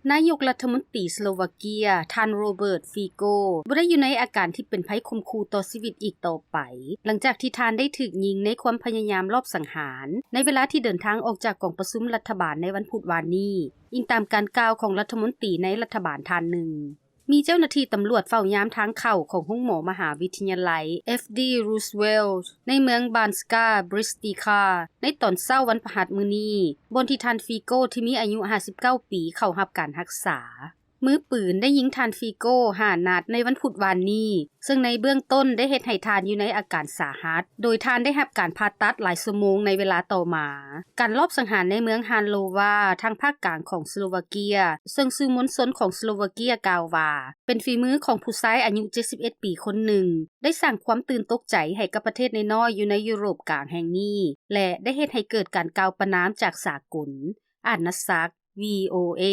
ນາຍົກລັດຖະມົນຕີສະໂລວາເກຍ ທ່ານ ໂຣເບີດ ຟີໂກ ບໍ່ໄດ້ຢູ່ໃນອາການທີ່ເປັນໄພຂົ່ມຂູ່ຕໍ່ຊີວິດອີກຕໍ່ໄປ ຫຼັງຈາກທີ່ທ່ານໄດ້ຖືກຍິງໃນຄວາມພະຍາຍາມລອບສັງຫານ ໃນເວລາທີ່ເດີນທາງອອກຈາກກອງປະຊຸມລັດຖະບານໃນວັນພຸດວານນີ້, ອີງຕາມການກ່າວຂອງລັດຖະມົນຕີໃນລັດຖະບານທ່ານໜຶ່ງ. ມີເຈົ້າໜ້າທີ່ຕຳຫຼວດເຝົ້າຍາມທາງເຂົ້າຂອງໂຮງໝໍມະຫາວິທະຍາໄລ ເອັຟ ດີ ຣູສເວລ ໃນເມືອງ Banska Bystrica ໃນຕອນເຊົ້າວັນພະຫັດມື້ນີ້, ບ່ອນທີ່ທ່ານ ຟີໂກ ທີ່ມີອາຍຸຫ້າສິບເກົ້າປີ ເຂົ້າຮັບການຮັກສາ. ມືປືນໄດ້ຍິງທ່ານ ຟີໂກ ຫ້ານັດໃນວັນພຸດວານນີ້, ເຊິ່ງໃນເບື້ອງຕົ້ນໄດ້ເຮັດໃຫ້ທ່ານຢູ່ໃນອາການສາຫັດ, ໂດຍທ່ານໄດ້ຮັບການຜ່າຕັດຫຼາຍຊົ່ວໂມງໃນເວລາຕໍ່ມາ. ການລອບສັງຫານໃນເມືອງຮານໂລວາ ທາງພາກກາງຂອງສະໂລວາເກຍ, ເຊິ່ງສື່ມວນຊົນຂອງສະໂລວາເກຍກ່າວວ່າ ເປັນຝີມືຂອງຜູ້ຊາຍອາຍຸເຈັດສິບເອັດປີຄົນໜຶ່ງ, ໄດ້ສ້າງຄວາມຕື່ນຕົກໃຈໃຫ້ກັບປະເທດນ້ອຍໆຢູ່ໃນຢູໂຣບກາງແຫ່ງນີ້ ແລະ ໄດ້ເຮັດໃຫ້ເກີດການກ່າວປະນາມຈາກສາກົນ. ອານນະສັກ ວີໂອເອ.